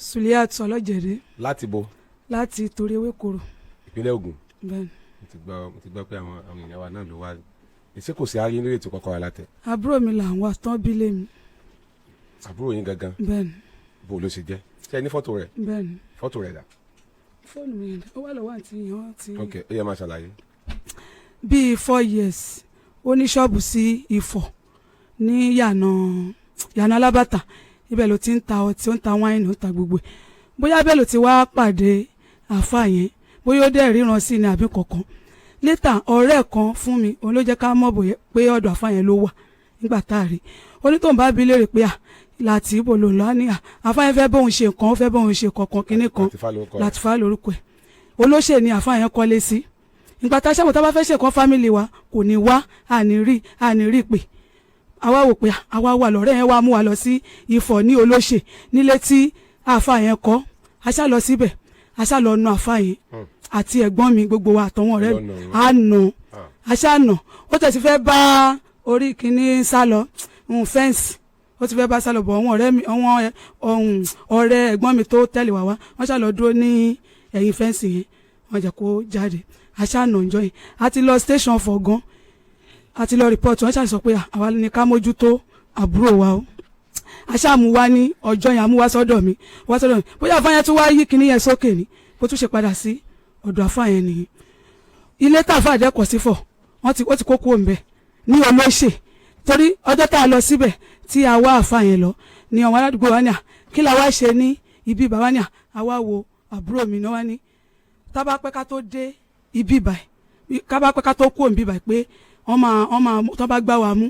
Suliat Ọlọ́jẹ̀dẹ́. Láti bo? Láti torí ewékoro. Ìpínlẹ̀ Ògùn. Bẹ́ẹ̀ni. Mo ti gbọ́ pé àwọn èèyàn wa náà ló wá. Ṣé kò sí ayé lórí ètò Kọ́kọ́rọ́ Alátẹ? Àbúrò mi là ń wá tán bí lé mi. Àbúrò yín gangan? Bẹ́ẹ̀ni. Bó ló ṣe jẹ́? Ṣé ẹ ní fọ́tò rẹ̀? Bẹ́ẹ̀ni. Fọ́tò rẹ̀ dà? Fóònù mi yẹn, ó wà lọ́wọ́ àǹtí yẹn, wọ́n ti. Ok, ó yẹ máa ṣàlàyé. Bíi 4 years, ó ní ṣọ́ọ̀bù sí Ifọ̀ ní yànà yànà Alábàtà. Ibẹ̀ ló ti ń ta ọtí, ó ń ta wáìnì, ó ń ta gbogbo ẹ̀. Bóyá bẹ́ẹ̀ ló ti wá pàdé àáfàá yẹn, bóyá ó dẹ̀ ríran sí ni àbí kankan. Later, ọ̀rẹ́ kan fún mi, òun ló jẹ́ ká mọ̀ bóyá pé ọ̀dọ̀ àáfàá yẹn ló wà. Nígbà tá a rí, ó ní tóun bá bi léèrè pé à láti ibo lòun lọ, á ní à àáfàá yẹn fẹ́ bóun ṣe nǹkan, ó fẹ́ bóun ṣe kankan kinní kan. Láti fà lórúkọ rẹ̀. Látìfá lórúkọ ẹ̀. Olóṣè ni àáfàá yẹn kọ́lé sí. Ìgbà tá a ṣàmù, tá a bá fẹ́ ṣe kan family wa, kò ní wá, àní rí, àní rí pé àwa wò pé àwa wà lọ́rẹ́ yẹn wá mú wa lọ sí Ifọ̀ ní Olóṣè, nílé tí àáfàá yẹn kọ́. A ṣá lọ síbẹ̀, a ṣá lọ nu àáfàá yẹn àti ẹ̀gbọ́n mi, gbogbo wa àtọwọn ọ̀rẹ́ mi. Lọ nà wọ́n. A nà, a ṣá nà. Ó tẹ̀sí fẹ́ bá orí kìíní sá lọ, fence, ó ti fẹ́ bá sá lọ bọ̀. Àwọn ọ̀rẹ́ mi, àwọn ọ̀hún ọ̀rẹ́ ẹ̀gbọ́n mi tó tẹ̀lé wa wá, wọ́n ṣá lọ dúró ní ẹ̀yìn fence yẹn, wọ́n jẹ́ kó jáde. A ṣá nà ǹjọ́ yẹn. A ti lọ station for gan, a ti lọ report. Wọ́n ṣá sọ pé àwa ní ká mójútó àbúrò wa o. A ṣá mú wá ní ọjọ́ yẹn, a mú wá sọ́dọ̀ mi, wá sọ́dọ̀ mi. Bóyá àfáà yẹn tún wá yí kinní yẹn sókè ni, bó tún ṣe padà sí ọ̀dọ̀ àfáà yẹn nìyẹn. Ilé tàfà dẹ́kọ̀ sí fọ̀, wọ́n ti ó ti kó kúrò ńbẹ̀ ní Olóṣè, torí ọjọ́ tá a lọ síbẹ̀ tí a wá àfáà yẹn lọ ní àwọn aládùúgbò wa ní à kí la wá ṣe ní ibi bàbá ní à àwa wo àbúrò mi náà wá ní tábà pẹ́ ká tó dé ibi báyìí, ká bá pẹ́ ká tó kúrò níbí báyìí, pé wọ́n máa tó bá gbá wa mú,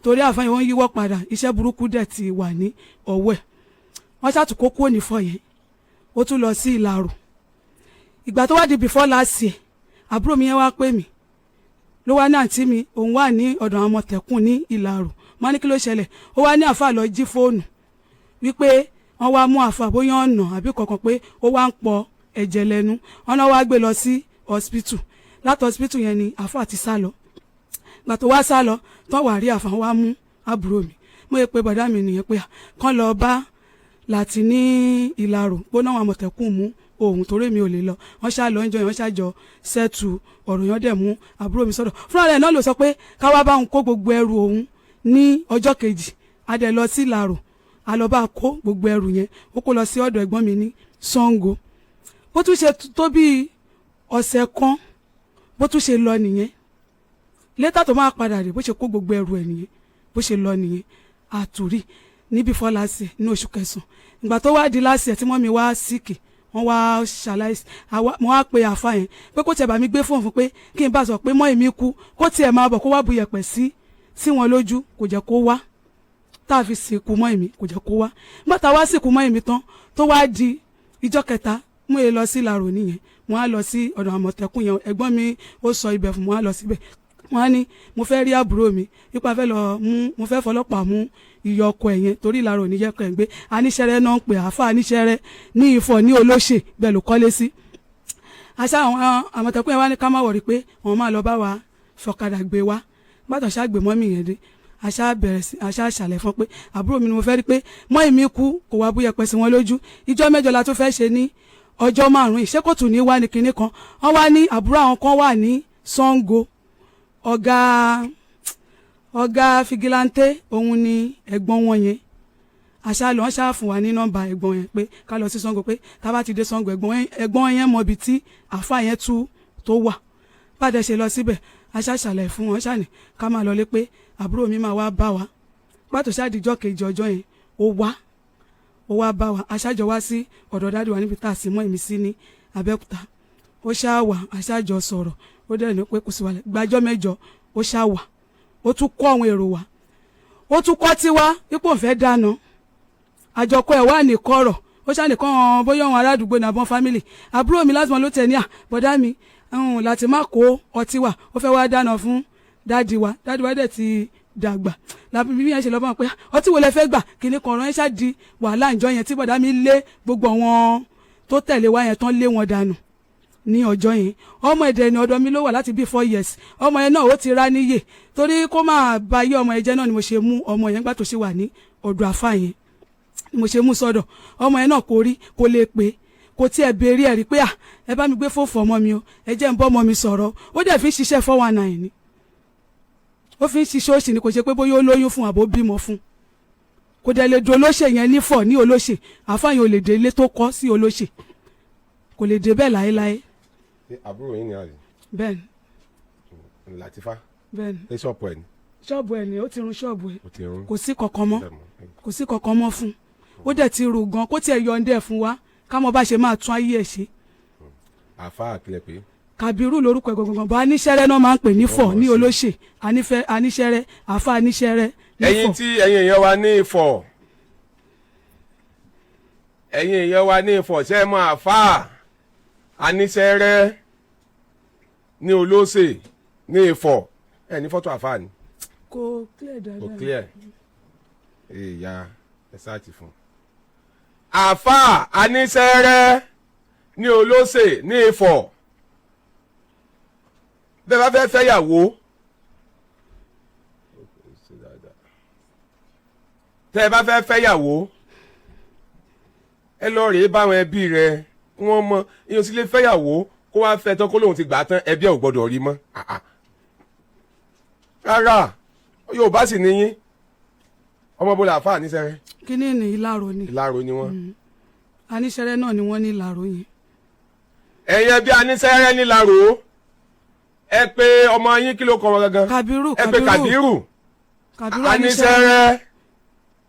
torí àfáà yẹn wọ́n yíwọ́ padà, iṣẹ́ burúkú dẹ̀ ti wà ní ọwọ́ ẹ̀. Wọ́n ṣàtúnkó kúrò nífọ̀ yẹn, ó tún lọ sí Ìlàrò. Ìgbà tó wá di before last year, àbúrò mi yẹn wá pè mí, ló wá ní àǹtí mi, òun wà ní ọ̀dọ̀ àwọn Àmọ̀tẹ́kùn ní Ìlàrò. Wọ́n ní kí ló ṣẹlẹ̀? Ó wá ní àáfàá lọ jí fóònù, wípé wọ́n wá mú àáfàá, bóyá ọ̀nà àbí kankan, pé ó wá ń pọ ẹ̀jẹ̀ lẹ́nu. Wọ́n náà wá gbé lọ sí hospital. Láti hospital yẹn ni àáfàá ti sá lọ. Gbà tó wá sá lọ tán, wà rí àáfàá, wá mú àbúrò mi. Mo yẹ pé bọ̀dá mi nìyẹn pé kán lọ bá láti ní Ìlàrò, gbóná àwọn Àmọ̀tẹ́kùn mú òun, torí mi ò lè lọ. Wọ́n ṣá lọ ń jọ yẹn, wọ́n ṣàjọ settle ọ̀rọ̀ yẹn, dẹ̀ mú àbúrò mi sọ́dọ̀. Fúnra rẹ̀ náà ló sọ pé káwá bá òun kó gbogbo ẹrù òun ní ọjọ́ kejì. A dẹ̀ lọ sí Ìlàrò, a lọ bá kó gbogbo ẹrù yẹn, ó kó lọ sí ọ̀dọ̀ ẹ̀gbọ́n mi ní Ṣàngó. Bó tún ṣe tó bíi ọ̀sẹ̀ kan, bó tún ṣe lọ nìyẹn. Later tó máa padà rè, bó ṣe kó gbogbo ẹrù ẹ̀ nìyẹn, bó ṣe lọ nìyẹn. Àtúrí níbi fọlásì ní oṣù kẹsàn-án. Ìgbà tó wá di last year tí mummy wá sick, wọ́n wá ṣàlàyé, mo wá pe àfa yẹn pé kó tiẹ̀ bá mi gbé fóònù fún, pé kí n bá sọ pé mọ́ èmi kú, kó tiẹ̀ máa bọ̀, kó wá bu yẹ̀pẹ̀ sí wọn lójú. Kò jẹ́ kó wá. Tá a fi sìnkú mọ́ èmi, kò jẹ́ kó wá. Nígbà tá a wá sìnkú mọ́ èmi tán, tó wá di ìjọ́ kẹta, mo yẹ lọ sí Ìlàrò nìyẹn. Mo á lọ sí ọ̀dọ̀ Àmọ̀tẹ́kùn yẹn. Ẹ̀gbọ́n mi ó sọ ibẹ̀ fún mo, á lọ síbẹ̀. Wọ́n á ní mo fẹ́ rí àbúrò mi, nípa fẹ́ lọ mú, mo fẹ́ fọlọ́pàá mú iyọ̀ ọkọ ẹ̀ yẹn, torí Ìlàrò ní jẹ́ kọ́ ẹ̀ ń gbé. Aníṣẹ́rẹ́ náà ń pè àáfà aníṣẹ́rẹ́ ní Ifọ̀ ní Olóṣè, bẹ́ẹ̀ ló kọ́lé sí. Àṣà àwọn Àmọ̀tẹ́kùn yẹn wá ní ká má worry, pé wọ́n máa lọ bá wa fọ̀kadà gbé wa. Gbàtọ̀ ṣá gbé mummy yẹn dé, àṣà bẹ̀rẹ̀ sí àṣà ṣàlẹ̀ fún pé àbúrò mi ni mo fẹ́ rí, pé mọ́ èmi kú, kò wá búyẹ̀pẹ̀ sí wọn lójú. Ìjọ 8 la tó fẹ́ ṣe ní ọjọ́ 5, ṣé kò tún ní wá ní kinní kan. Wọ́n wá ní àbúrò àwọn kan wà ní Ṣàngó, ọ̀gá vigilante òun ni ẹ̀gbọ́n wọn yẹn. Àṣà lọ, wọ́n ṣáà fún wa ní nọ́mbà ẹ̀gbọ́n yẹn pé ká lọ sí Ṣàngó, pé tá bá ti dé Ṣàngó, ẹ̀gbọ́n yẹn mọ ibi tí àáfà yẹn tú tó wà. Bàdẹ ṣe lọ síbẹ̀, àṣà ṣàlàyé fún wọn, ṣàní ká máa lọlé, pé àbúrò mi máa wá bá wa. Pàtó ṣáàdìjọ́ kejì ọjọ́ yẹn, ó wá bá wa. Aṣájọ wá sí ọ̀dọ̀ daddy wa níbi tá a sì mọ́ èmi sí ní Abẹ́òkúta. Ó ṣáà wà, aṣájọ sọ̀rọ̀, ó dẹ̀ ní pé kò sí wàhálà. Gbàjọ́ 8, ó ṣáà wà, ó tún kó àwọn èrò wá, ó tún kọ́ tiwa ipò fẹ́ dáná. Àjọkọ ẹ̀ wà ní kọ̀rọ̀, ó ṣáà nìkan bóyá àwọn aládùúgbò ní àbọ̀n family. Àbúrò mi lásìmọ̀ ló tẹ̀ ní à bọ̀dá mi láti má kó ọtí wà, ó fẹ́ wá dáná fún daddy wa. Daddy wa dẹ̀ ti dàgbà lábí bí yẹn ṣe lọ́ bá wọn pé ọtí wo lẹ fẹ́ gbà, kíní kan ọ̀rọ̀ yẹn ṣáà di wàhálà ìjọ yẹn tí bọ̀dá mi lé gbogbo àwọn tó tẹ̀lé wa yẹn tán, lé wọn dànù ní ọjọ́ yẹn. Ọmọ ẹ̀dẹ̀ ní ọ̀dọ̀ mi ló wà láti bí 4 years. Ọmọ yẹn náà ó ti rá níyè, torí kó máa ba yé ọmọ yẹn jẹ́ náà ni mo ṣe mú ọmọ yẹn gbà tó ṣe wà ní ọ̀dọ̀ àfa yẹn. Ni mo ṣe mú sọ́dọ̀. Ọmọ yẹn náà kò rí, kò lè pè, kò tiẹ̀ béèrè ẹ̀ rí pé, à, ẹ bá mi gbé fóònù ọmọ mi o, ẹ jẹ́ ń bọ́ ọmọ mi sọ̀rọ̀. Ó dẹ̀ fi ń ṣiṣẹ́ 419 ni ó fi ń ṣiṣẹ́ òṣì ni. Kò ṣe pé bóyá ó lóyún fún àbó bímọ fún. Kò dẹ̀ lè do olóṣè yẹn nífọ̀ ní olóṣè. Àfààní ò lè dé ilé tó kọ́ sí olóṣè, kò lè dé bẹ́ẹ̀ láéláé. Ṣé àbúrò yín ni àlè? Bẹ́ẹ̀ ni. Latifa? Bẹ́ẹ̀ ni. Ṣé ṣọ́ọ̀pù ẹ̀ ni? Ṣọ́ọ̀bù ẹ̀ ni, ó ti run ṣọ́ọ̀bù ẹ̀. Ó ti rún. Kò sí kankan mọ́, kò sí kankan mọ́ fún. Ó dẹ̀ ti rù gan. Kó tiẹ̀ yọ̀ǹdẹ̀ ẹ̀ fún wa, ká mọ bá ṣe máa tún ayé ẹ̀ ṣe. Àfa àkìlẹ̀ pé? Kàbírù lórúkọ ẹ̀ gangan bá. Aníṣẹ́rẹ́ náà máa ń pè nífọ̀ ní olóṣè. Aníṣẹ́rẹ́, àfa aníṣẹ́rẹ́ Ẹ̀yin nífọ̀. tí ẹ̀yin èèyàn wa ní Ifọ̀, ẹ̀yin èèyàn wa ní Ifọ̀, ṣe é mọ àfa aníṣẹ́rẹ́ ní olóṣè ní Ifọ̀? Ẹ̀ ní fọ́tò àfa ni? Kò clear Kò dáadáa. clear. Ìyá ẹ sáàtì fún àfa aníṣẹ́rẹ́ ní olóṣè ní Ifọ̀. Bẹ́ẹ̀ bá fẹ́ fẹ́yàwó, tẹ́ ẹ bá fẹ́ fẹ́yàwó, ẹ lọ rèé báwọn ẹbí rẹ kí wọ́n mọ. Ìyẹn sì lè fẹ́yàwó kó wá fẹ́ tán, kó lóun ti gbà á tán, ẹbí ẹ̀ ò gbọ́dọ̀ rí mọ́. Ah, ah. Rárá, yóò bá sì níyín. Ọmọ bó la àfa aníṣẹ́rẹ́? Kíní ní Ìlàró ni. Ìlàró ni wọ́n. Aníṣẹ́rẹ́ náà ni wọ́n ní Ìlàró yẹn. Ẹ̀yin ẹbí aníṣẹ́rẹ́ nílàró, ẹ pé ọmọ yín. Kí ló kọ wọn gangan? Kàbírù. Ẹ pé Kàbírù. Kàbírù aníṣẹ́rẹ́. Aníṣẹ́rẹ́,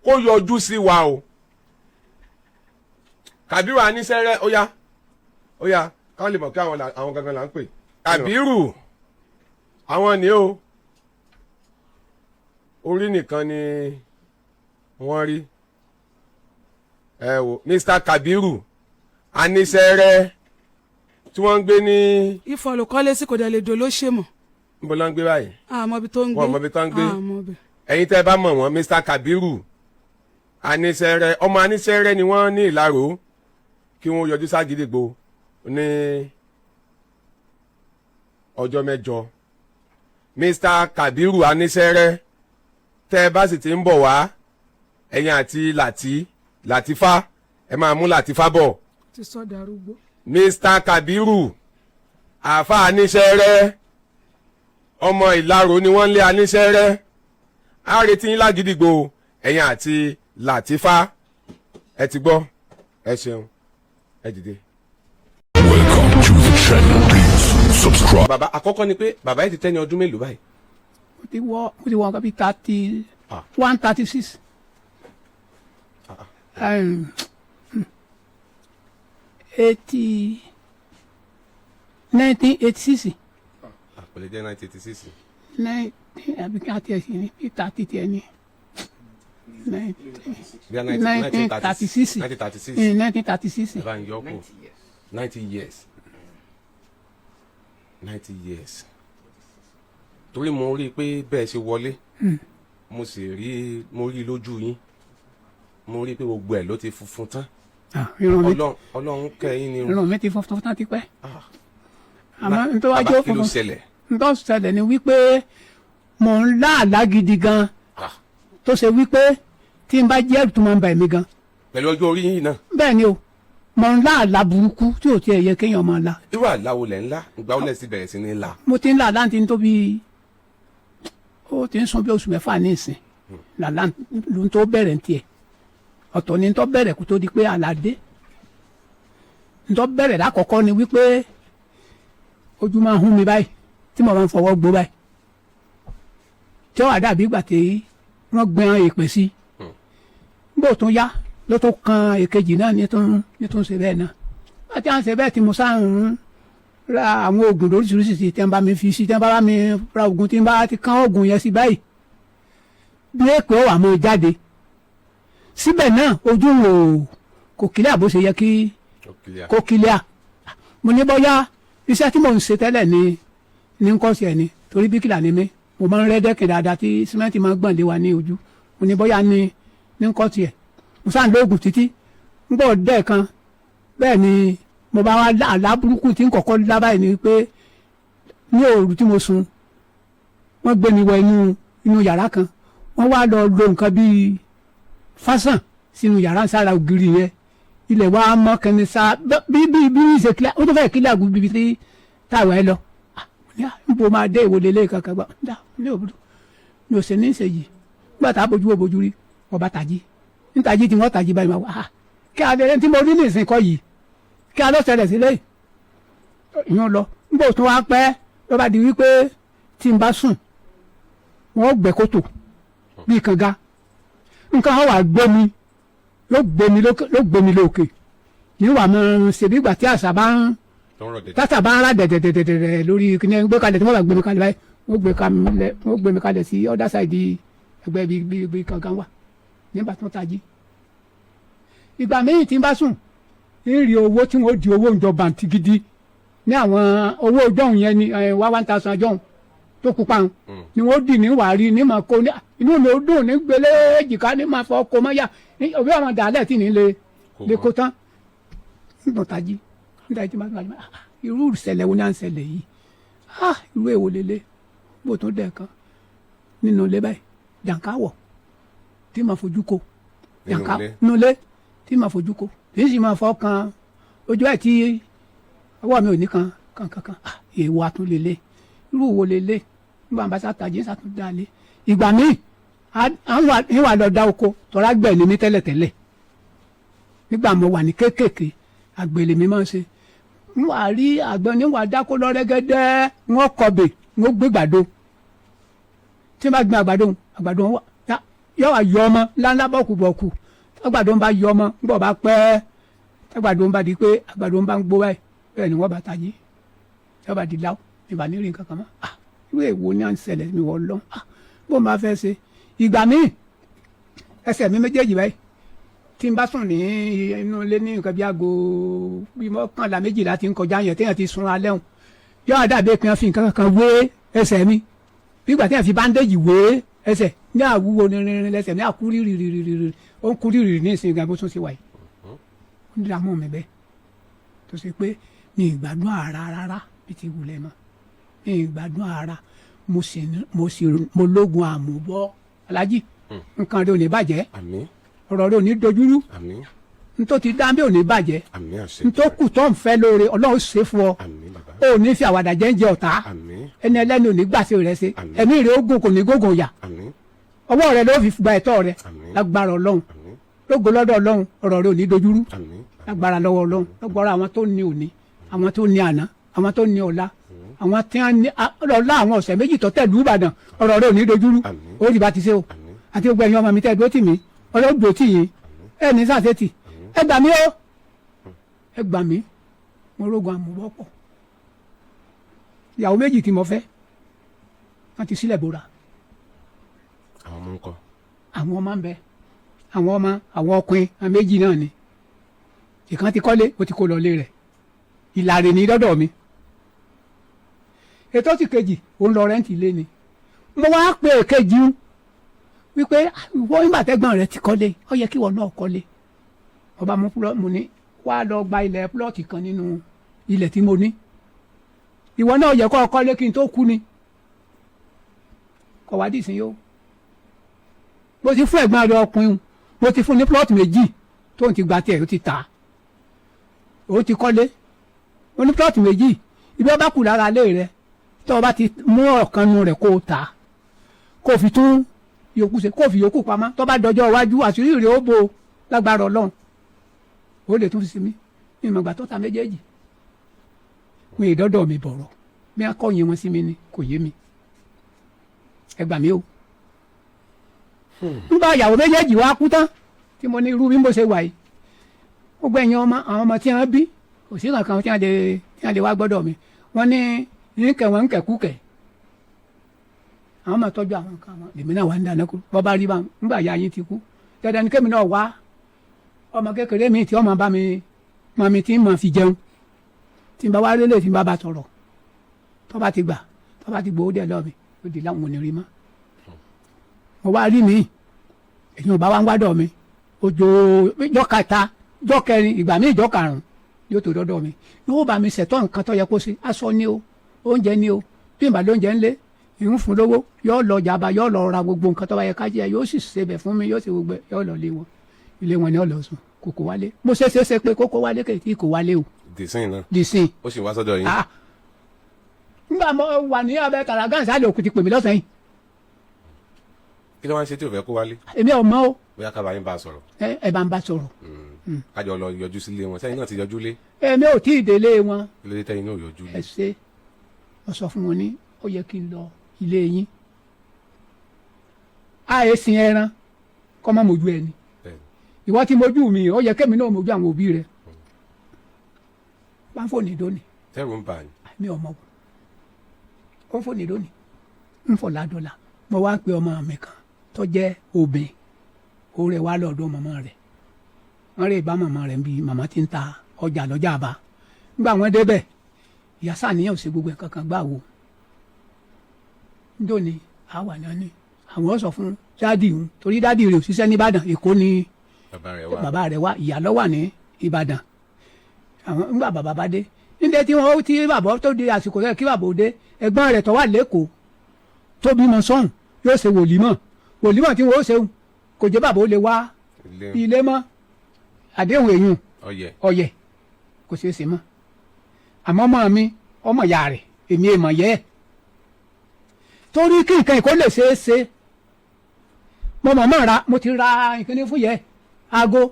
kó yọjú sí wa o. Kàbírù aníṣẹ́rẹ́, ó yá, ó yá, káwọn lè mọ̀ pé àwọn gangan là ń pè. Kàbírù, àwọn ni o. Orí nìkan ni wọ́n rí. Ẹ wo Mr Kàbírù aníṣẹ́rẹ́ tí wọ́n ń gbé ní Ifọ̀ ló kọ́lé sí, kò dẹ̀ lè do olóṣè mọ́. Níbo ló ń gbé báyìí? Àmọ́ ibi tó ń gbé. Wọn ò mọ ibi tó ń gbé. Àmọ́ ibẹ̀. Ẹ̀yin tẹ́ ẹ bá mọ̀ wọ́n, Mr Kabiru aníṣẹ́rẹ́, ọmọ aníṣẹ́rẹ́ ni wọ́n ní Ìlaró, kí wọ́n yọjú ságídígbò ní ọjọ́ mẹ́jọ. Mr Kabiru aníṣẹ́rẹ́, tẹ́ ẹ bá sì ti ń bọ̀ wá, ẹ̀yin àti Làtífá, ẹ máa mú Làtífá bọ̀. Ti sọ darúgbó. Mr Kabiru àáfà aníṣẹ́rẹ́, ọmọ Ìlaró ni wọ́n ń lé aníṣẹ́rẹ́. Á retí yín lágídígbò, ẹ̀yin àti Làtífá. Ẹ ti gbọ́, ẹ ṣeun, ẹ dìde. Welcome to the channel. Please subscribe. Bàbá, àkọ́kọ́ ni pé bàbá yìí ti tẹ́ ní ọdún mélòó báyìí? Mo ti wọ nǹkan bíi thirty one 36, 80, 1986. Kò lè jẹ́ 1986. Nineteen àbí kí á tiẹ̀ sí ní bíi 30 tiẹ̀ ní nineteen Bí i 1936. 1936. 1936. Ẹ bá ń yọ kù 90 years, 90 years, torí mo rí i pé bẹ́ẹ̀ ṣe wọlé, mo sì rí, mo rí i lójú yín, mo rí i pé gbogbo ẹ̀ ló ti funfun tán. Ah, irun mi. Ọlọ́run, Ọlọ́run kẹ́yìn ni o. Irun mi ti funfun tán tipẹ́, àmọ́ n tó wá Bàbá, jó kí ló funfun ṣẹlẹ̀? N tó ṣẹlẹ̀ ni wípé mò ń lá àlá gidi gan tó ṣe wípé tí n bá jẹ́ ẹ̀rù tó máa ń bà mí gan. Pẹ̀lú ọjọ́ orí yìí náà? Bẹ́ẹ̀ ni o, mò ń lá àlá burúkú tí ò tiẹ̀ yẹ kéèyàn máa lá. Irú àlá wo lẹ̀ ńlá? Ìgbà wo lẹ̀ sì bẹ̀rẹ̀ sí ní là? Mo ti ń lá àlá tí ń tó bí, ó ti ń sún bí oṣù 6 ní ìsìn. Làlá ló ń tó bẹ̀rẹ̀ ń tiẹ̀. Ọ̀tọ̀ ni ń tó bẹ̀rẹ̀ kó tó di pé àlá dé. Ń tó bẹ̀rẹ̀ lákọ̀ọ́kọ́ ni wípé ojú máa ń hún mi báyìí tí mo máa ń fọwọ́ gbó báyìí, tí ó wà dàbí ìgbà tí wọ́n gbẹ́ èpè sí. Bó tún yá ló tó kan èkejì náà ní tó ń ṣe bẹ́ẹ̀ náà. Láti à ń ṣe bẹ́ẹ̀ tí mo sáà ń ra àwọn oògùn lóríṣiríṣi tí wọ́n bá mi fi sí, tí wọ́n bá mi ra oògùn, tí wọ́n bá ti kán oògùn yẹn sí báyìí, bí èpè ó wà mọ́ jáde síbẹ̀ náà, ojú wò kò kílẹ̀ bó ṣe yẹ kí Ó clear. kó kílẹ̀. Mo ní bóyá iṣẹ́ tí mò ń ṣe tẹ́lẹ̀ ni ní kọ́ọ̀sì ẹ̀ ni, torí bíkìlà ni mí, mo máa ń rẹ́ dẹ́kìn dáadáa tí símẹ́ǹtì máa ń gbọ̀n lé wa ní ojú. Mo ní bóyá ní ní kọ́ọ̀sì ẹ̀. Mo sáà ń lo oògùn títí ń gbọ́ dẹ́ kan. Bẹ́ẹ̀ ni mo bá wá lá àlá burúkú tí ń kọ́kọ́ lá báyìí ni pé ní òru tí mo sùn, wọ́n gbé mi wọ inú yàrá kan, wọ́n wá lọ lo nǹkan bíi fásán. sínú yàrá sára ògiri yẹn. Ilẹ̀ wa mọ́ kẹ́ni sá bí bí bí ṣe kílá ó tó fẹ́ kílá gùn bíbi tí táwọn ẹ lọ. Ah, mo ní, ah, n bò máa dé ìwọlé lé kankan gbà dá ní òbúrò mi ò sì ní í ṣe yìí. Nígbà tá a bójú wo bójú rí ọba tàjí nítàjí tí wọ́n tàjí báyìí máa wá, ah, kí adé tí mo rí ní ìsìn kọ́ yìí, kí a lọ ṣẹlẹ̀ sílẹ̀ ìyún lọ. Nígbà tó wá pẹ́ ló bá di wípé tí n bá sùn wọ́n gbẹ́ kòtò bíi kànga, nǹkan á wà gbé mi, ló gbé mi lókè, ló gbé mi lókè ní wàá mọ ṣe bí ìgbà tí àṣà bá ń Tó ń rọ̀ dẹ̀dẹ̀. Tátà bá ń rà dẹ̀dẹ̀dẹ̀dẹ̀ lórí kíní gbé kalẹ̀ tí wọ́n bá gbé mi kalẹ̀ báyìí, wọ́n gbé kalẹ̀, wọ́n gbé mi kalẹ̀ sí other side ẹgbẹ́ bíi bíi bíi kankan wà nígbà tó ń tají. Ìgbà míì tí n bá sùn ń rí owó tí wọ́n di owó ìjọba àǹtí gidi ní àwọn owó ọjọ́hun yẹn ni wá 1,000 ọjọ́hun tó pupa ń ni wọ́n dì ní wàá rí ní màá kó ní inú mi ò dùn ní gbélé èjìká ní màá fọ́ kó mọ́ yá ní òbí àwọn dàálẹ̀ tí ní lè Kò lè mọ́. Kó tán nígbà tají nígbà tí màá tají, ah, irú ìṣẹ̀lẹ̀ wo ni à ń ṣẹlẹ̀ yìí? Ah, irú èwo lélẹ̀ bó tún dẹ̀ kan nínú ilé báyìí, jàǹkáwọ̀ tí màá fojú ko. Nínú Jàǹká ilé? Nínú ilé tí màá fojú ko, tí sì máa fọ́ kan ojú ẹ̀ tí ọwọ́ mi ò ní kan kan kan kan. Ah, èèwọ̀ àtúnlélẹ̀, irú wo lélẹ̀? Nígbà bá sàtàjì sàtúndàlẹ̀ ìgbà míì ń wà lọ dá oko tọ́ra gbẹ̀ ní mi tẹ́lẹ̀tẹ́lẹ̀. Nígbà mo wà ní kéékèèké, àgbèlè mi máa ń ṣe, ń wà rí àgbọn ní wà dáko lọ́rẹ́gẹ́dẹ́, wọ́n kọbè, wọ́n gbé gbàdo. Tí wọ́n bá gbin àgbàdo, àgbàdo wọn yọ wà yọ ọmọ ńláńlá bọ́ọ̀kù bọ́ọ̀kù. Àgbàdo ń bá yọ ọmọ ń bọ̀ bá pẹ́, àgbàdo ń bá di pé àgbàdo ń bá ń gbó báyìí, bẹ́ẹ̀ ni wọ́n bá tají, yọ bá di láwù ìbá ní rí nǹkan kan mọ́. Ah, irú èwo ni à ń ṣẹlẹ̀ mi wọ́n lọ? Ah, bó máa fẹ́ ṣe. Ìgbà míì ẹsẹ̀ mi méjèèjì báyìí, tí n bá sùn ní inú ilé ní nǹkan bí aago bí 11, 12 ti ń kọjá yẹn, téèyàn ti sun alẹ́ hùn, yóò àdàbí pé wọ́n fi nǹkan kan wé ẹsẹ̀ mi, bí ìgbà téèyàn fi bandage wé ẹsẹ̀ ní àwúwo rinrin lẹ́sẹ̀ ní àkúrí rìrìrìrì, ó ń kúrí rìrì ní ìsìn gan bó tún ṣe wà yìí, ó ń dààmú mi bẹ́ẹ̀ tó ṣe pé mi ì gbádùn ara rárá bí ti wulẹ̀ mọ́. Mi ì gbádùn ara, mo sì mo lógun àmúbọ́. Alájí, nǹkan rẹ ò ní bàjẹ́. Àmín. Ọ̀rọ̀ rẹ ò ní dojúrú. Àmín. Ntó ti dá bí ò ní bàjẹ́. Àmín àṣẹ. Ntó kù tó ń fẹ́ lóore, Ọlọ́run ṣe fún ọ. Àmín bàbá. Ò ní fi àwàdà jẹ́ ń jẹ ọ̀tá. Àmín. Ẹni ẹlẹ́ni ò ní gbàṣẹ rẹ ṣe. Àmín. Ẹ̀mí rẹ ó gùn, kò ní gógùn yà. Àmín. Ọwọ́ rẹ ló fi gba ẹ̀tọ́ rẹ. Àmín. Lágbára Ọlọ́run, Àmín. lógo lọ́dọ̀ Ọlọ́run, ọ̀rọ̀ rẹ ò ní dojúrú. Àmín. Lágbára lọ́wọ́ Ọlọ́run, lọ́gbọ́rọ̀ àwọn tó ní òní, àwọn tó ní àná, àwọn tó ní ọ̀la, àwọn tí wọ́n ní ọ̀la, àwọn ọ̀sẹ̀ méjì tó tẹ̀lú Ìbàdàn, ọ̀rọ̀ rẹ ò ní dojúrú. Àmín. Ó rí bá ti ṣe o. Àmín. Àti gbogbo ẹ̀yin ọmọ mi tẹ́ dúró tì mí, Ọlọ́run dúró tì yín, ẹ ní sàṣetì. Ẹ gbà mí o, ẹ gbà mí, mo rógun àmúbọ́pọ̀. Ìyàwó méjì tí mo fẹ́, wọ́n ti sílẹ̀ bóra. Àwọn ọmọ ń kọ́? Àwọn ọmọ ń bẹ, àwọn ọmọ, àwọn ọkùnrin, àwọn méjì náà ni. Ìkan ti kọ́lé, ó ti kó lọlé rẹ̀, ìlàrè ní dọ́dọ̀ mi. Ètò ti kejì, òun lọ rent ilé ni. Mo wá pe èkejì ń wípé ìwọ, nígbà tẹ́gbọ́n rẹ ti kọ́lé, ó yẹ kí ìwọ náà kọ́lé. Ọba mú plot, mo ní wá lọ gba ilẹ̀ plot kan nínú ilẹ̀ tí mo ní. Ìwọ náà yẹ kó o kọ́lé kí n tó kú ni. Kọ̀ wá dì sí yóò. Mo ti fún ẹ̀gbọ́n rẹ ọkùnrin, mo ti fún ní plot méjì tó ń ti gba tiẹ̀, ó ti tà á, ó ti kọ́lé. Ó ní plot méjì, ibi ọba kù lára ilé rẹ, tó o bá ti mú ọ̀kan nu rẹ̀ kó o tà á, kó o fi tún yòókù ṣe, kó o fi yòókù pamọ́, tó bá dọjọ́ iwájú, àṣírí rẹ̀ ó bo lágbára Ọlọ́run, ó lè tún fi sinmi. Mi ìmọ̀ ìgbà tó ta méjèèjì, mi ìdọ́dọ̀ mi bọ̀rọ̀ bí wọ́n kọ́yìn wọn sí mi ni kò yé mi. Ẹ gbà mí o. Nígbà ìyàwó méjèèjì wá kú tán, tí mo ní irú bí mo ṣe wà yìí, gbogbo ẹ̀yin ọmọ, àwọn ọmọ tí wọ́n bí, kò sí kankan tí wọ́n lè wá gbọ́dọ̀ mi. Wọ́n ní nkẹ́ wọn nkẹ́kúkẹ́, àwọn máa tọ́jú àwọn nǹkan wọn. Lèmi náà wà ń dáná kú bọ́ bá rí bá nígbà ya yín ti kú, dandan ni kémi náà wá ọmọ kékeré mi tí ọmọ bá mi mọ mi tí ń mọ fi jẹun. Tí n bá wá rélé, tí n bá bá sọ̀rọ̀, tó bá ti gbà, tó bá ti gbowó dẹ̀ lọ́ọ̀ mi, ó di láwọn ò ní rí mọ́. Mo wá rí mi, èyí ò bá wá ń wádọ̀ mi ojo jọ́ kẹta, jọ́ kẹrin, ìgbà míì jọ́ karùn-ún yóò tó dọ́dọ̀ mi, yóò bá mi ṣètò nǹkan tó yẹ kó ṣe. Aṣọ ni o, oúnjẹ ni o, bí n bá lóúnjẹ ńlé, ìhun fún lówó, yóò lọ jàmbá, yóò lọ ra gbogbo nǹkan tó bá yẹ ká jẹ, yóò sì ṣebẹ̀ fún mi, yóò sì gbogbo ẹ̀, yóò lọ lé wọn. Ilé wọn ni ó lọ sùn, kòkó wálé. Mo ṣe ṣe ṣe pé kókó wálé kè tí kò wálé o. Dìsín náà. Dì sí. Ó sì wá sọ́dọ̀ yín. Ah, nígbà mo wà ní abẹ́ kàràgán sálẹ̀ òkú ti pè mí lọ́sàn-án yìí. Kí ló wá ń ṣe tí ò fẹ́ kó wálé? Èmi ò mọ̀ o. Bóyá ká bá yín bá a sọ̀rọ̀. Ẹ bá ń bá sọ̀rọ̀. Kájọ lọ yọjú sílé wọn. Sẹ́yìn náà ti yọjú lé? Èmi ò tí ì délé wọn. Kí ló dé tẹ́yìn náà ò yọjú lé? Ẹ ṣe, mo sọ fún wọn ní ó yẹ kí n lọ ilé yín. Àyè sin ẹran kọ́ mọ́ mojú ẹni. Bẹ́ẹ̀ni. Ìwọ ti mojú mi, ó yẹ kémi náà mojú àwọn òbí rẹ. Bá ń fò ní dóni. Tẹ́rù ń bà ní. Mi ò mọ̀ ó ń fò ní dóni, ń fò ládọ́là. Mo wá pe ọmọ mi kan tó jẹ́ obìnrin, ó rẹ̀ wá lọ́dọ̀ màmá rẹ̀. Wọ́n rè bá màmá rẹ̀ bí màmá ti ń ta ọjà lọ́jà bá. Nígbà wọ́n débẹ̀, ìyá sàníyàn ò ṣe gbogbo ẹ̀ kankan gbà wò ndóni àwa náà ni àwọn sọ fún dádì ń torí dádì rẹ̀ ò ṣiṣẹ́ nìbàdàn, Èkó ni. Bàbá rẹ̀ wá. Bàbá rẹ̀ wá, ìyá ló wà ní Ìbàdàn. Àwọn ńgbà bàbá bá dé nílé tí wọ́n tí bàbá tó di àsìkò rẹ̀ kí bàbá ó dé, ẹ̀gbọ́n rẹ̀ tó wà lẹ́kọ̀ọ́ tó bímọ sọ́hùn yóò ṣe wòlímọ̀. Wòlímọ̀ tí wọ́n ó ṣe kò jẹ́ bàbá ó lè wá ilé ilé mọ́. Àdéhùn èyún ọyẹ. Ọyẹ kò ṣeé ṣe mọ́. Àmọ́ ọmọ mi, ọmọ ìyá rẹ̀, èmi èèmọ̀ yẹ ẹ́ torí kí nǹkan ìkó lè ṣeé ṣe. Mo mọ̀ mọ̀ ra, mo ti ra ìkíní fún yẹ aago,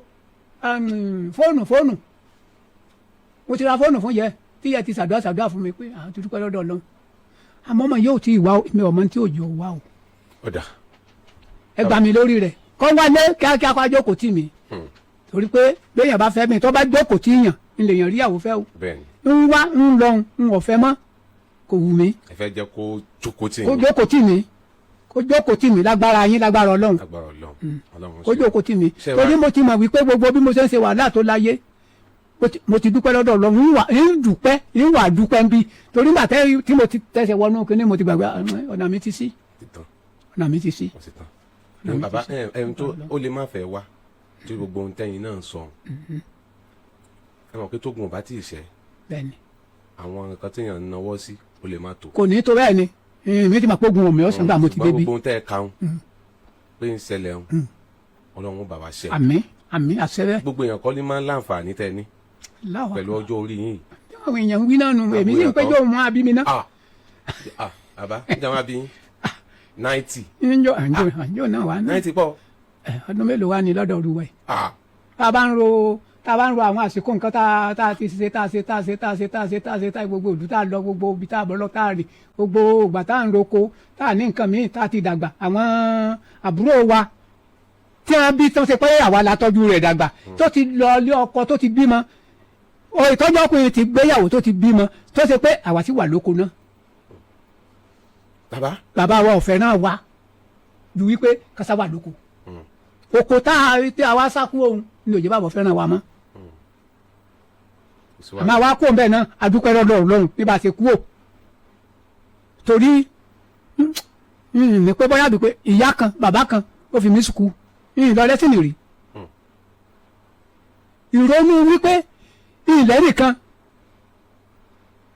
fóònù. Mo ti ra fóònù fún yẹ tí yẹ ti ṣàdúrà ṣàdúrà fún mi pé àwọn ti dúpẹ́ lọ́dọ̀ Ọlọ́run. Àmọ́ ọmọ yóò ti wá o, èmi ọmọ tí ò jọ wá o. Ọ̀dà. Ẹ gbà mí lórí rẹ̀ kọ́ wálé kíákíá kó ajókòó tì mí, torí pé béèyàn bá fẹ́ mi, tó bá jókòó tì yàn ń lè yàn ríyàwó fẹ́ o. Bẹ́ẹ̀ni. Ń wá ń lọ ń ọ̀fẹ́ mọ́, kò wù mí. Ẹ fẹ́ jẹ́ kó jókòó tì Kó yín. jókòó tì mí, kó jókòó tì mí lágbára yín, lágbára Ọlọ́run. Agbára Ọlọ́run, Ọlọ́run Kó ṣe. jókòó tì mí. Ṣé wá- Torí mo ti mọ̀ wípé gbogbo bí mo ṣe ń ṣe wàhálà tó láyé, mo ti dúpẹ́ lọ́dọ̀ Ọlọ́run. Ń wà ń dúpẹ́, ń wà dúpẹ́ ń bí, torí nígbà tí mo ti tẹ̀sẹ̀ wọnú kinní, mo ti gbàgbé ọ̀nà mi ti sí. Ti tán. Ọ̀nà mi ti sí. Ó ti tán. Ọ̀nà mi Bàbá ti sí. ẹ ẹ tó ó lè má fẹ́ wá tí gbogbo ohun tẹ́yìn náà ń sọ, ẹ mọ̀ pé tógun ò bá tí ì ṣe, Bẹ́ẹ̀ni. àwọn nǹkan téèyàn ń nawọ́ sí ó lè má tó. Kò ní tó bẹ́ẹ̀ ni mi ti máa pógun omi ọ̀sán gbà mo ti Ṣùgbọ́n débi. gbogbo ohun tẹ́ ẹ kàún pé ń ṣẹlẹ̀ ń Ọlọ́run ó bá wa ṣe. Àmín, àmín, àṣẹ. Gbogbo èèyàn kọ́ ní máa ń láǹfààní tẹ́ ní Láwa pẹ̀lú ọjọ́ orí yín. Àwọn èèyàn ń wí náà nù, èmi sì ń péjọ òun àbí mi náà. Ah ah, bàbá, níjà máa bí yín 90. Níjọ àjọ àjọ náà wà ní. 90 pọ̀. Ẹ, ọdún mélòó wà ní lọ́dọ̀ olúwa yìí? Ah. Tá a bá ń ro àwọn àsìkò nǹkan tá a ti ṣe, tá a ṣe, tá a ṣe, tá a ṣe, tá a ṣe, tá a ṣe, tá a gbogbo ìlú tá a lọ, gbogbo ibi tá a bọ̀ lọ, tá a rìn, gbogbo ìgbà tá a ń roko, tá a ní nǹkan míì, tá a ti dàgbà, àwọn àbúrò wa tí wọ́n bí tó ṣe pé àwa la tọ́jú rẹ̀ dàgbà, tó ti lọ ilé ọkọ, tó ti bímọ, o ìtọ́jú ọkùnrin ti gbéyàwó, tó ti bímọ, tó ṣe pé àwa ti wà lóko náà. Bàbá. Bàbá wa ọ̀fẹ́ náà wá ju wípé kásá wà lóko, oko tá a tí a wá sákú òun ní òjò bàbá fẹ́ràn wa mọ́. Kò sí wàhálà. Àmọ́ àwa kú òun bẹ́ẹ̀ náà, adúpẹ́ lọ́dọ̀ Ọlọ́run bí bá a ṣe kú ò, torí ní pé bóyá bí pé ìyá kan bàbá kan ó fi mí sùkú lọ lẹ́sìn rí ìrònú wípé ilẹ̀ nìkan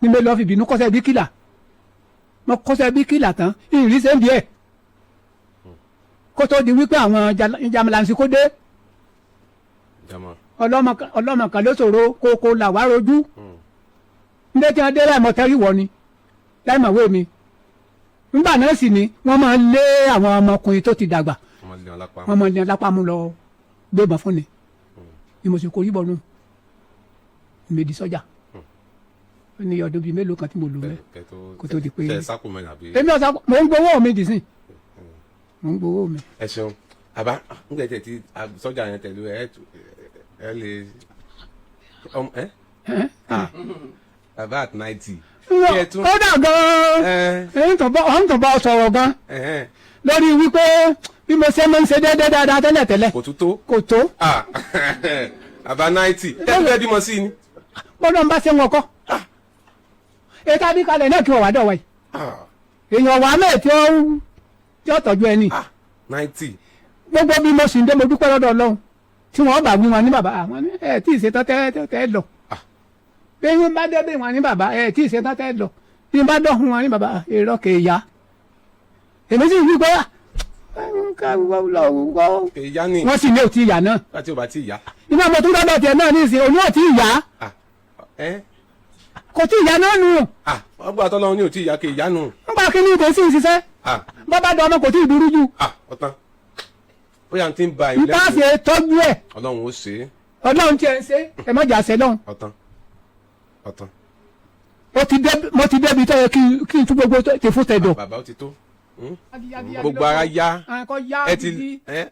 ni mo lọ fi bínú kọ́sẹ́ bíkìlà. Mo kọ́sẹ́ bíkìlà tán, ìrísẹ́ ń bí ẹ̀ kó tó di wípé àwọn jamalansi kó dé. Jama. Ọlọ́mọ kan ló ṣòro kókó làwa rojú ndé tí wọ́n dé láì mọ tẹ́rí wọ ni láì mọ̀ wé mi. Nígbà náà sì ni wọ́n máa ń lé àwọn ọmọkùnrin tó ti dàgbà. Ọmọ ilé ọlápá. Wọ́n máa ń lé lápá mú lọ gbébọn fún ni. Ni mo sì kórí bọnú mi di sọ́jà. Ó ní ọdún bíi mélòó kan tí mo lò mẹ́ kó tó di pé- ṣe sákò mẹ́rin àbí. Èmi ọ̀sán mò ń gbowó mi dì sí, mò ń gbowó mi. Ẹ ṣeun bàbá, ń gbẹ tẹ ti sọ́jà yẹn tẹ̀lé ẹ ẹ lè ọmọ ẹ. Ah, bàbá at 90. Kí ẹ tún. Kódà gan-an, ẹ ń tó bá sọ̀rọ̀ gan ẹ lórí wípé bí mo ṣe máa ń ṣe déédéé dáadáa tẹ́lẹ̀tẹ́lẹ̀. Kò tún tó. Kò tó. Ah, bàbá 90 tẹ́lẹ̀ fẹ́ bímọ sí ni. Bọ́dọ̀ ń bá ṣe wọn kọ́ ètò àbíkalẹ̀ náà kí wọ́n wá dọ̀wọ́ yìí. Ah, Èèyàn wà mẹ́ẹ̀ tí ó tọ́jú ẹni. ah, 90. Gbogbo bí mo sì ń dé, mo dúpẹ́ lọ́dọ̀ Ọlọ́run tí wọ́n bá wí wọn ní bàbá àwọn ní ẹ tí ì ṣe tán tẹ́ tẹ́ lọ. Bí wọ́n bá dé bí wọn ní bàbá ẹ tí ì ṣe tán tẹ́ lọ, bí wọ́n bá dọ̀hún wọn ní bàbá èrò kèèyà. Èmi sì wí pé Kì í yá ni. Wọ́n sì ní òtí ìyá náà. Láti ò bá tí ì yá. Iná mo tún dọ́dọ̀ tiẹ̀ náà ní ìsìn òní òtí ìyá. Ah, ẹ Kò tí ìyá náà nù. Ah, ọgbà tọ́lọ́run ní ò tí ì yá, kì í yá nù. Nígbà kí ni ìdè sì ń ṣiṣẹ́. Ah. Bọ́bá dọ̀ ọmọ kò tí ì burú jù. Ah, ọ̀tán bóyá n ti ń ba ìlú Nípa ṣe tọ́jú ẹ̀. Ọlọ́run ó ṣe é. Ọlọ́run tiẹ̀ ń ṣe ẹ má jà ṣe lọ́hùn. Ọ̀tán, ọ̀tán. Ó ti dé, mo ti débi tó yẹ kí n tún gbogbo ti fún tẹ̀dọ̀. Bàbá, ó ti tó. Gbogbo ara yá. Ẹ ti ẹ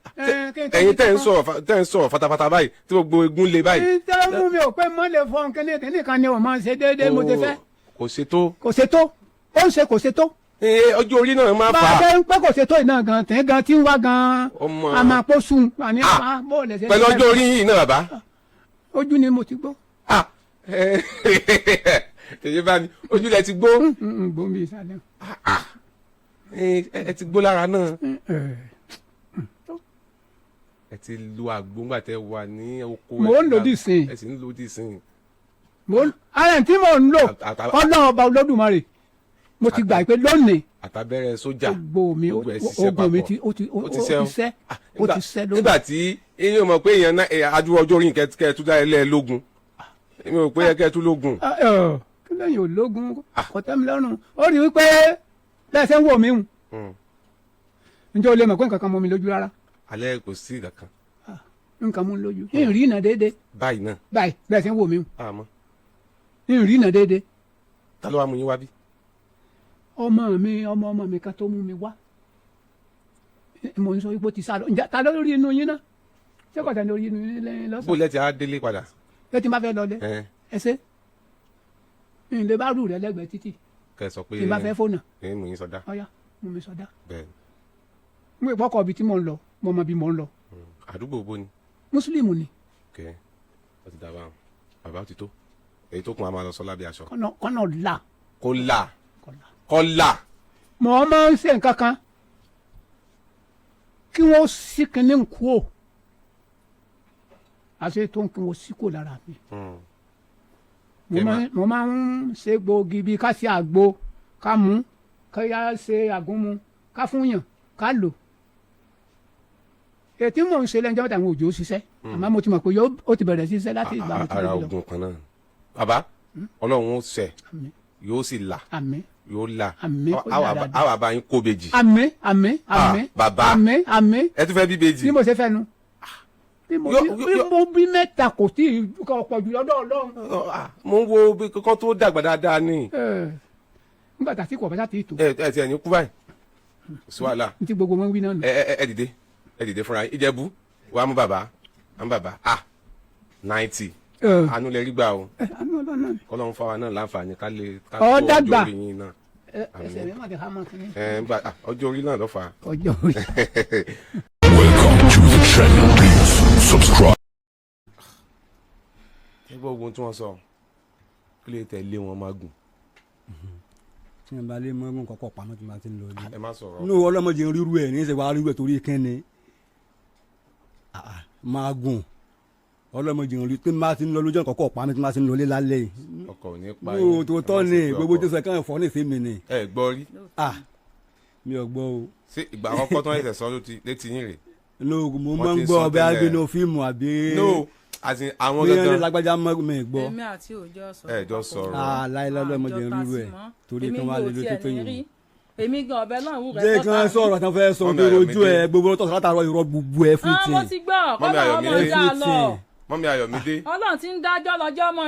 ẹ̀yin tẹ́ ń sọ̀rọ̀ fatafata báyìí tí gbogbo egun le báyìí. Tẹ́ mú mi ò pé mọ́ lè fọ́n kíní kíní kan ni ò máa ṣe déédéé mo ti fẹ́. Kò ṣe tó. Kò ṣe tó, ó ń ṣe kò ṣe tó. Ee, ọjọ́ orí náà máa Bá fà a á. ṣe ń pẹ́ kò ṣe tó iná gan tẹ̀ gan tí ń wá gan. Ọmọ. A máa pọ́ sùn àní Ah. àpá bọ́ọ̀lù ẹ̀ṣẹ̀. Pẹ̀lú ọjọ́ orí yìí náà, bàbá. Ojú ni mo ti gbọ́. Ah, tèyí bá mi ojú lẹ ti gbó. Gbòǹbì ìsàlẹ̀. Ẹ ti gbó lára náà. Ẹ. Ẹ ti lu àgbo ńgbà tẹ wà ní oko. Mò ń lò dì sìn. Ẹ sì ń lò dì sìn. Mo ara tí mò ń lò, Ọlọ́run ọba Olódùmarè, mo ti gbà pé lónìí Àtàbẹ̀rẹ̀ sójà. gbogbo mi Gbogbo ẹ̀ ṣiṣẹ́ ogun mi papọ̀. ti ó ti ó Ó ti ṣẹ́ o. ti ṣẹ́, Ah, ó ti ṣẹ́ lónìí. Nígbà tí eyín ò mọ̀ pé èèyàn náà adúrú ọjọ́ orí nǹkan kẹ́ ẹ tún dá ẹlẹ́ lógun, èmi ò pé ẹ kẹ́ ẹ tún lógun. Ah, kí lẹ́yìn ológun kò tẹ́ mi lọ́rùn. Ó rí wípé bẹ́ẹ̀ ṣe ń wò mí hùn, ǹjẹ́ o lè mọ̀ pé nǹkan kan mú mi lójú rárá? Alẹ́ kò sí nǹkan kan. Nǹkan mú mi lójú, ń rí iná déédéé. Báyìí náà? Báyìí, bẹ́ẹ̀ ṣe ń wò mí hùn, Àmọ́ ń rí iná déédéé. Ta ló wá mú yín wá bí? Ọmọ mi, ọmọ ọmọ mi kan tó mú mi wá. Mo ń sọ wípé ó ti sá lọ. Ǹjẹ́ ta ló rí inú yín náà? Ṣé kò tẹ̀ lórí inú yín lẹ́yìn Bó lọ́sàn-án? lẹ́ ti á délé padà? Ṣé tí n bá fẹ́ lọlé? Ẹ. Ẹ ṣe n lè bá rú rẹ lẹ́gbẹ̀ẹ́ títì. Kẹ́ ẹ sọ pé Tí n bá fẹ́ fóònù. Ẹ mú yín sọdá. Ọ̀yá, mú mi sọdá. Bẹ́ẹ̀. Mo ìpọ́kọ̀ ibi tí mò ń lọ, mo mọ ibi mò ń lọ. Àdúgbò bo ni? Mùsùlùmí ni. Kẹ́ ọ ti dàbà bàbá, ó ti tó. Èyí tó kún, a máa lọ sọ lábẹ́ aṣọ. Kọ́nà kọ́nà là. Kó là. Kọ́nà. Kó là. Mọ̀ ọ́ máa ń ṣe nǹkan kan kí wọ́n sí kinní ń kú ò àṣẹ tó ń kí wọ́n sí kò lára mi. Mo Kẹ́ mo máa ń ṣe gbòógì bíi ká ṣe àgbo, ká mú, ká yá ṣe àgúnmu, ká fún yàn ká lò. Ètí mò ń ṣe lẹ́yìn jọ́mọ́tà àwọn òjò ṣiṣẹ́, àmọ́ mo ti mọ̀ pé ó ti bẹ̀rẹ̀ ṣiṣẹ́ láti ìgbà mo ti Ara débi lọ. ogun kan náà, bàbá, Ọlọ́run ó ṣe. Àmín. Yóò sì là. Àmín. Yóò là. Àmín, ó yára dé. Àwa bá yín kó bejì. Àmín, àmín, àmín. Bàbá. Àmín, àmín. Ẹ tún fẹ́ bí bejì? Bí mo ṣe fẹ́ nu, bí mo bí mo bí mẹ́ta kò tí ì kọ̀ pọ̀ jù lọ́dọ̀ Ọlọ́run. Ah, mo ń wo bí kankan tó dàgbà dáadáa ni. Ẹ, nígbà tá a ti kọ̀ bá tá a ti tò. Ẹ ti ẹ ní kú báyìí, kò sí wàhálà. Ní ti gbogbo wọn wí náà nù. Ẹ dìde, ẹ dìde fúnra yín. Ìjẹ̀bú wàá mú bàbá, mú bàbá, ah, 90. Ẹ. Àánú lẹ rí gbà o. Ẹ, àánú Ọlọ́run náà ni. Kọ́lọ́run fáwa náà láǹfààní ká lè ká Ọ tó ọjọ́ dàgbà. orí yín náà. Ẹ, ẹsẹ̀ mi má ti há mọ́ kínní. Ẹ ń gbà, ah, ọjọ́ orí náà ló fà á. Ọjọ́ orí. Welcome to the channel. Please subscribe. Ẹ gbọ́ ogun tí wọ́n sọ, kí lè tẹ̀lé wọn máa gùn. Tí wọn bá lé mọ́gùn kọ́kọ́ pamọ́ tí wọn ti ń lọ ilé. Ẹ má sọ̀rọ̀. Inú ọlọ́mọdé ń rírú ẹ̀ ní í ṣe wàá rírú ẹ̀ torí kẹ́ni máa gùn, ọlọ́mọdé ń rí tí máa ti ń lọ lójú ọ̀nà kọ́kọ́ pamọ́ tí máa ti ń lọ ilé lálẹ́ yìí. Ọkọ̀ ò ní pa Ní yín. o tó Ẹ tọ́ má ni ṣe pé gbogbo ọkọ̀. tó sọ kàn fọ́ ní ìsinmi ni. Ẹ gbọ́ rí? Ah, mi ò gbọ́ o. Ṣé ìgbà àkọ́kọ́ tó ń ṣẹ̀ṣẹ̀ sọ létí yín rè? Inú mo Wọ́n máa ti ń ń gbọ́ sọ ọbẹ̀ tẹ́lẹ̀. agbẹnu fíìmù àbí. No, as in àwọn Bí wọ́n ní gangan. lágbájá mọ́ mi gbọ́. Èmi àti òjò sọ̀rọ̀. Ẹ jọ sọ̀rọ̀. Ah, láíláí ọlọ́mọdé ń rírú ẹ̀ torí kí wọ́n á lè lójú tó yìn. Èmi gan ọbẹ̀ náà wù rẹ̀. Jẹ́ kí wọ́n sọ̀rọ̀ tán fẹ́ sọ Mọ́mí pé ojú Ayọ̀mídé. ẹ gbogbo tọ̀sán látàárọ̀ irọ́ gbogbo ẹ Ah, mo fìtì. ti gbọ́. Mọ́mí Kọ́lọ́ ọmọ Ayọ̀mídé. dá lọ. Mọ́mí Ayọ̀mídé. Ọlọ́run ti ń dájọ́ lọ́jọ́ mọ́.